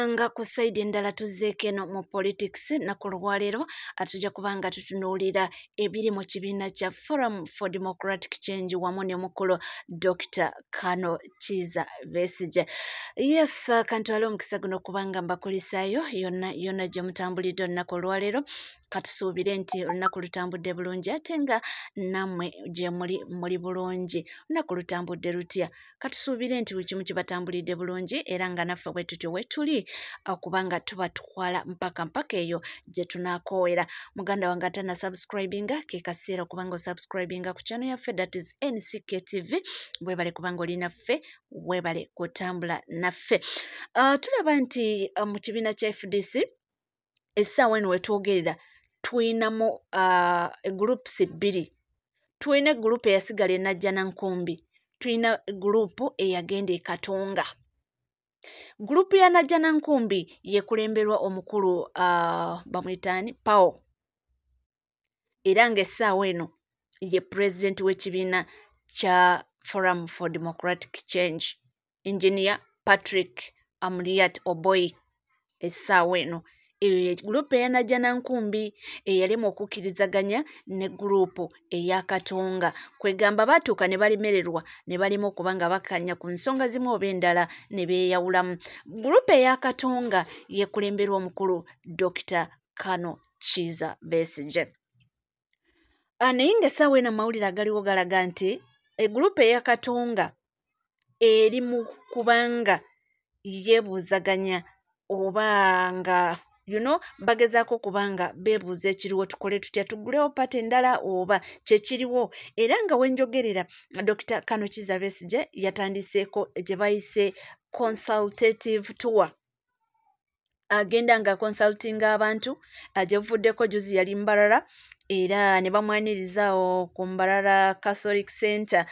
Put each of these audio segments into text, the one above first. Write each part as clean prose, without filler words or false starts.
Nga ku side endala tuzzeeko eno mu politics nnaku lwaleero tujja kuba nga tutunuulira ebiri mu kibiina kya Forum for Democratic Change wamu ne mukulu Dr. Kano Kiiza Besigye. Yes, kantwale omukisa guno kubanga mbakulisaayo yonna yonna gye mutambulidde olunaku olwaleero. Katusuubire nti olunaku lutambudde bulungi ate nga nammwe gye muli muli bulungi. Olunaku lutambudde lutya? Katusuubire nti buli kimu kibatambulidde bulungi era nga naffe bwe tutyo we tuli kubanga tubatwala mpaka mpaka eyo gye tunaakoowera. Muganda wange atana subscribinga, ke kaseera okubanga osubscribinga ku channel yaffe, that is NCK TV. Weebale kubanga oli naffe, weebale kutambula naffe. Tulaba nti mu kibiina kya FDC essaawa eno wetwogerera tuyinamu groups bbiri. Tulina group eyasigala e Najjanankumbi, tulina group eyagenda e Katonga. Group ya Najjanankumbi yekulemberwa omukulu bamuyita ani, Pao, era ng'essaawa eno ye pulezidenti w'ekibiina kya Forum for Democratic Change, Engineer Patrick Amuriat Oboi. Essaawa eno eyo ye group eya Najjanankumbi eyalimu okukkirizaganya ne group eya Katonga. Kwegamba baatuuka ne balemererwa ne balema okuba nga bakkanya ku nsonga zimu oba endala ne beeyawulamu. Group eya Katonga yekulemberwa omukulu Dr. Kano Kiiza Besigye. Naye ng'essaawa eno amawulire agaliwo galaga nti egroup eya Katonga eri mu kubanga yeebuuzaganya oba nga bagezaako kubanga beebuuza ekiriwo, tukole tutya, tuggulewo party endala oba kyekiriwo. Era nga wenjogerera, Dr. Kano Kiiza Besigye yatandiseeko gye bayise consultative tour, agenda nga consultinga abantu. Gye buvuddeko juzi yali Mbarara era ne bamwanirizaawo ku Mbarara Catholic Center,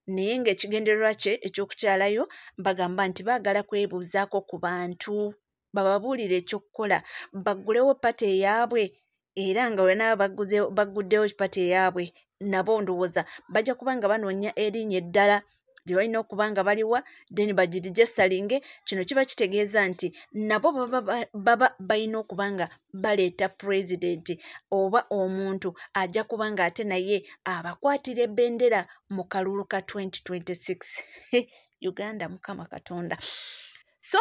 naye ng'ekigendererwa kye ekyokukyalayo bagamba nti baagala kwebuuzaako ku bantu bababuulire ekyokukola baggulewo party eyaabwe. Era nga bwe bagguddewo party eyaabwe, nabo ndowooza bajja kuba nga banoonya erinnya eddala lye balina okuba nga baliwa, then bagiregisteringe. Kino kiba kitegeeza nti nabo baba balina okuba nga baleeta pulezidenti oba omuntu ajja kuba nga ate naye abakwatira ebendera mu kalulu ka 2026. Uganda, Mukama Katonda. So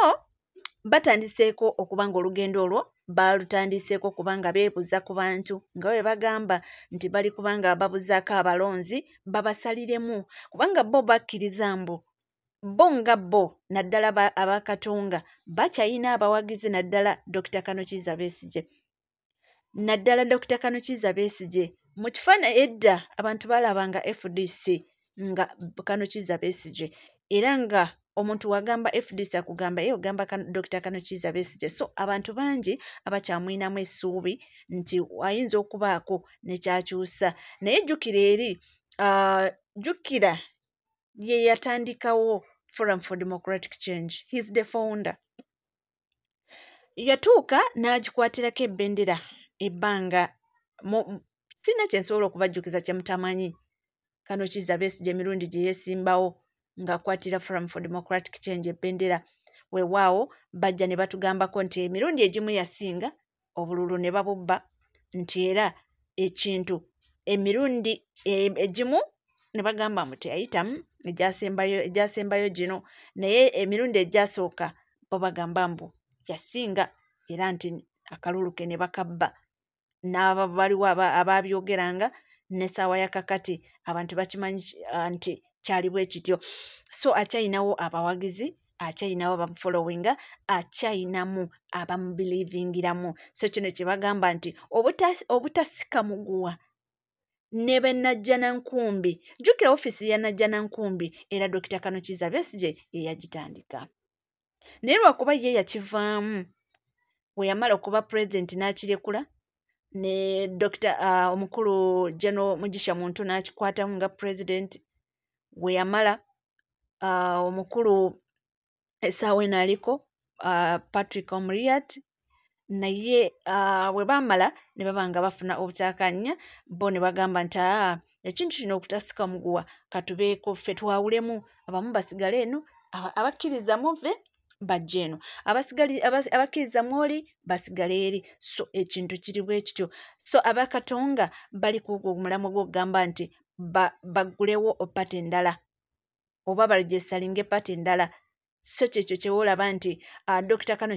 batandiseeko okuba nga olugendo olwo baalutandiseeko kubanga beebuuza ku bantu nga bwe bagamba nti bali kubanga babuzaako abalonzi babasaliremu, kubanga bo bakkiriza mbu bo nga bo naddala abakatonga bakyayina abawagizi, naddala Dr. Kano Kiiza Besigye, naddala Dr. Kano Kiiza Besigye. Mu kifaananyi edda abantu balabanga FDC nga Kano Kiiza Besigye, era nga omuntu wagamba FDC akugamba ye ogamba Dr. Kano Kiiza Besigye. So abantu bangi abakyamwinamu essuubi nti ayinza okubaako nekyakyusa. Naye jjukira eri jjukira ye yatandikawo Forum for Democratic Change, he is the founder. Yatuuka n'agikwatirako ebendera ebbanga. Sirina kye nsobola okubajjukiza kye mutamanyi. Kano Kiiza Besigye emirundi gye yeesimbawo ng'akwatira Forum for Democratic Change ebendera, weewaawo bajja ne batugambako nti emirundi egimu yasinga obululu ne babubba, nti era ekintu emirundi egimu ne bagamba mbu teyayitamu egyasembayo gino, naye emirundi egyasooka bo bagamba mbu yasinga era nti akalulu ke ne bakabba. N'abaliwo ababyogeranga n'essaawa ya kakati abantu bakimanyi nti kyali bwe kityo. So akyayinawo abawagizi, akyayinawo abamufollowinga, akyayinamu abamubelievingiramu. So kino kye bagamba nti obutasika muguwa ne be Najjanankumbi. Jjukira ofiisi ya Najjanankumbi era Dr. Kano Kiiza Besigye ye yagitandika, naye lwakuba ye yakivaamu bwe yamala okuba pulezidenti n'akirekula ne Dr. Omukulu General Mugisha Muntu n'akikwatamu nga pulezidenti. We yamala omukulu essaawa eno aliko Patrick Amuriat, naye bwe baamala ne baba nga bafuna obutakanya, bo ne bagamba nti aa ekintu kino okutasika muguwa katubeeko ffe twawulemu, abamu basigale eno abakkiriza muve Bajja eno, abakkiriza mwoli basigale eri. So ekintu kiri bwe kityo. So abakatonga bali ku ogwo omulamwa gw'okugamba nti baggulewo party endala oba baregisteringe party endala. So kyekyo kyewoolaba nti Dr. Kano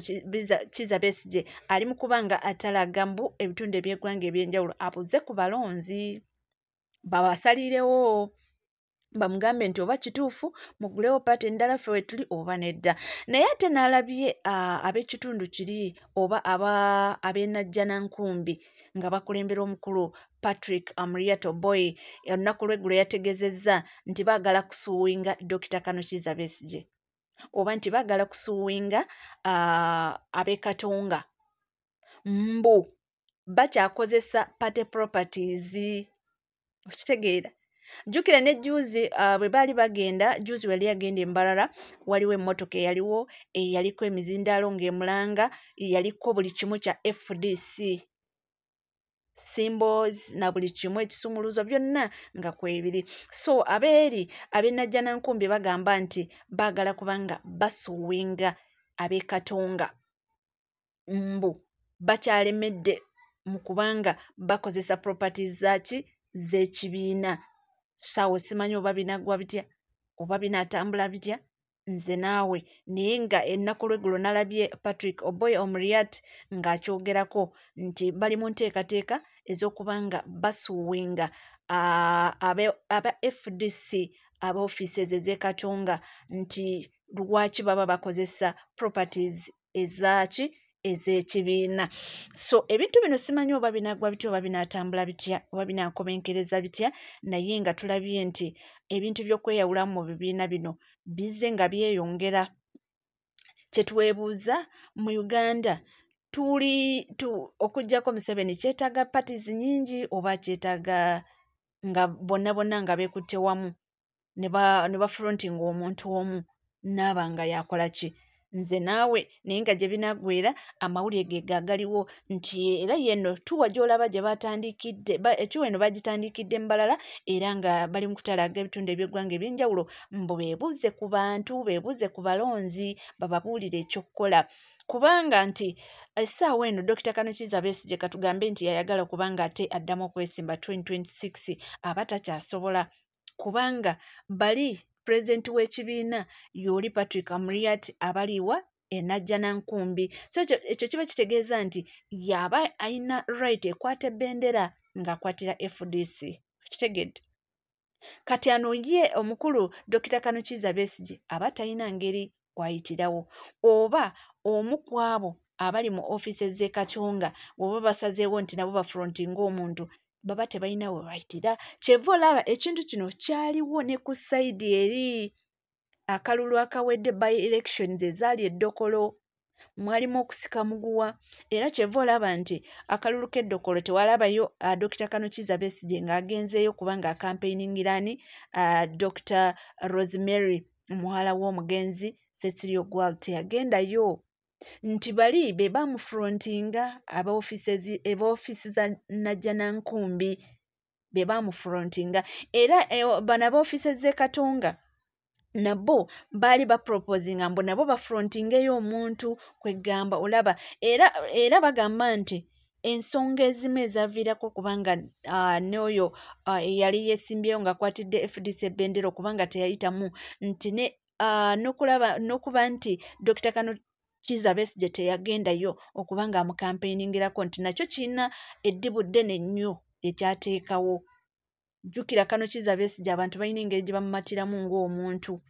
Kizza Besigye ali mu kuba nga atalaga mbu ebitundu eby'eggwanga ebyenjawulo abuze ku balonzi babasalirewo, bamugambe nti oba kituufu mugulewo party endala, ffe wetuli, oba nedda. Naye ate n'alabye ab'ekitundu kiri oba ab'enajjanankumbi nga bakulembera omukulu Patrick Amuriat Oboi, olunaku lw'eggulo yategezezza nti baagala kusuuwinga Dr. Kano Kizza Besigye, oba nti baagala kusuuwinga ab'e Katonga mbu bakyakozesa party properties. Okitegeera? Jjukira ne juzi bwe baali bagenda, juzi wali agenda embalala, waliwo emmotoka eyaliwo eyaliko emizindaalo ng'emulanga, yaliko buli kimu kya FDC symbols na buli kimu, ekisumuluzo byonna nga kwebiri. So abeeri ab'enajjanankumbi bagamba nti baagala kubanga basuuwinga ab'e Katonga mbu bakyalemedde mu kubanga bakozesa properties zaaki z'ekibiina. Saawo simanyi oba binaggwa bitya oba binaatambula bitya, nze naawe. Naye nga ennaku lweggulo nalabye Patrick Oboi Amuriat ng'akyogerako nti bali mu nteekateeka ez'okuba nga basuuwinga aba FDC aba offices ez'e Katonga nti lwaki baba bakozesa properties ezaaki ez'ekibiina. So ebintu bino simanyi oba binaggwa bitya oba binaatambula bitya oba binaakomenkereza bitya, naye nga tulabye nti ebintu by'okweyawulamu mu bibiina bino bizze nga byeyongera. Kye twebuuza, mu Uganda tuli tu okuggyako Museveni, kyetaaga parties nnyingi oba kyetaaga nga bonna bonna nga beekutte wamu ne bafrontinga omuntu omu n'aba nga yakola ki? Nze naawe. Naye nga gye binaggweera, amawulire ge gagaliwo nti era yeno tuwa gy'olaba gye batandikidde ekiwa eno bagitandikidde Mbalala, era nga bali mu kutalaga ebitundu eby'eggwanga ebyenjawulo mbu beebuuze ku bantu, beebuuze ku balonzi, bababuulire ekyokukola, kubanga nti essaawa eno Dr. Kano Kizza Besigye, katugambe nti yayagala kubanga ate addamu okwesimba 2026, aba takyasobola, kubanga bali pulezidenti w'ekibiina y'oli Patrick Amuriat abaliwa enajjanankumbi. So ekyo kiba kitegeeza nti yaba alina right ekwata ebendera ng'akwatira FDC. Kitegedde? Kati ano ye omukulu Dr. Kano Kizza Besigye aba talina ngeri kwayitirawo, oba omu ku abo abali mu offices z'e Katonga bw'oba basazeewo nti nabo bafrontinga omuntu, baba tebalina we bayitira. Kyeva olaba ekintu kino kyaliwo ne ku side eri akalulu akawedde, by elections ezaali eddokolo, mwalimu okusika muguwa. Era kyeva olaba nti akalulu k'eddokolo tewalabayo Dr. Kano Kizza Besigye ng'agenzeeyo kubanga akampeiningira ani? Dr. Rosemary, muwala w'omugenzi Cecilia Ogwal, teyagendayo, nti bali be bamufrontinga, aba ofiisi za Najjanankumbi be bamufrontinga. Era bano aba offices z'e Katonga nabo baali baproposinga mbu nabo bafrontingeyo omuntu. Kwegamba olaba era bagamba nti ensonga ezimu ezaviirako kubanga n'oyo eyali yeesimbyewo ng'akwatidde FDC ebendera okubanga teyayitamu, nti ne n'okulaba n'okuba nti Dr. Kano Kizza Besigye teyagendayo okuba nga amukampeiningirako, nti nakyo kirina eddibu ddene nnyo ekyateekawo. Jjukira Kano Kizza Besigye abantu balina engeri gye bamumatiramu ng'omuntu,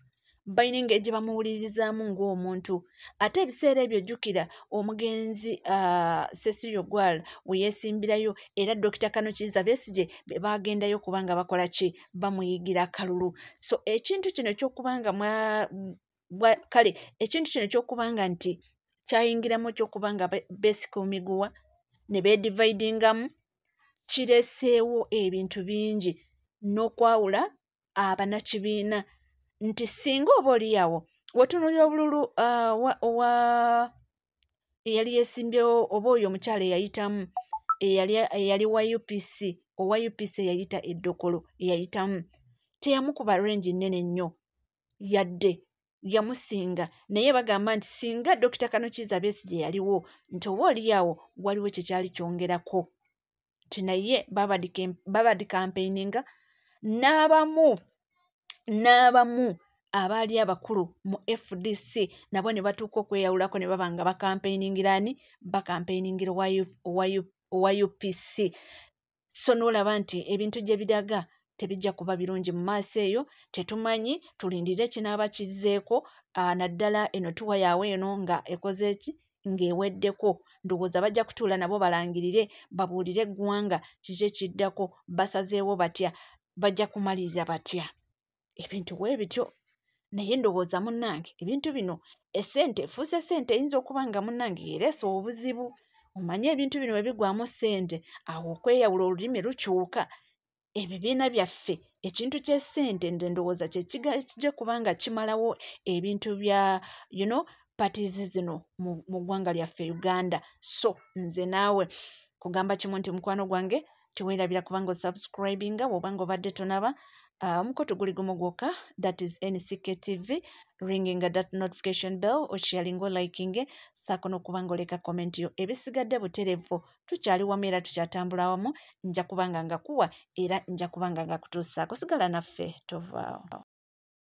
balina engeri gye bamuwulirizaamu ng'omuntu. Ate ebiseera ebyo jjukira omugenzi Cecilia Ogwal we yeesimbirayo, era Dr. Kano Kizza Besigye be baagendayo kubanga bakola ki? Bamuyigira akalulu. So ekintu kino ekyokubanga kale ekintu kino ekyokubanga nti kyayingiramu ekyokubanga beesika omiguwa ne beedividingamu kireseewo ebintu bingi n'okwawula abannakibiina, nti singa oba oliawo wetunuulira obululu owa eyali yeesimbyewo oba oyo omukyala eyayitamu eyali wa UPC, owa UPC eyayita eddokolo eyayitamu, teyamukuba range nnene nnyo yadde. Yamusinga, naye bagamba nti singa Dr. Kano Kiiza Besigye yaliwo, nti oba oliawo waliwo kyekyali kyongerako, nti naye babadi campaigninga n'abamu abaali abakulu mu FDC, nabo ne batuuka okweyawulako ne baba nga bakampeiningira ani? Bakampeiningira owa UPC. So n'olaba nti ebintu gye biraga tebijja kuba birungi mu maaso eyo. Tetumanyi, tulindire kinaaba kizzeeko, naddala eno tuwa yaabwe eno nga ekoze ki, ng'eweddeko. Ndowooza bajja kutuula nabo balangirire, babuulire eggwanga kiki ekiddako, basazeewo batya, bajja kumalirira batya ebintu bwe bityo. Naye ndowooza munnange ebintu bino, essente efuuse ssente, eyinza okuba nga munnange ereese obuzibu. Omanye ebintu bino bwe bigwamu ssente, awo okweyawula olulimi lukyuka. Ebibiina byaffe, ekintu ky'essente nze ndowooza kye kijja kuba nga kimalawo ebintu bya parties zino mu ggwanga lyaffe Uganda. So nze naawe kugamba kimu nti mukwano gwange, teweerabira kubanga osubscribinga bw'oba nga obadde tonaba. Omukutu guli gumu gwokka, that is NCK TV. Ringinga that notification bell, osharinga, olikinge, saako n'okuba nga oleka comment yo. Ebisigadde butereevu, tukyali wamu era tukyatambula wamu. Nja kubanga nga kuwa era nja kubanga nga kutuusaako. Sigala naffe, tovaawo.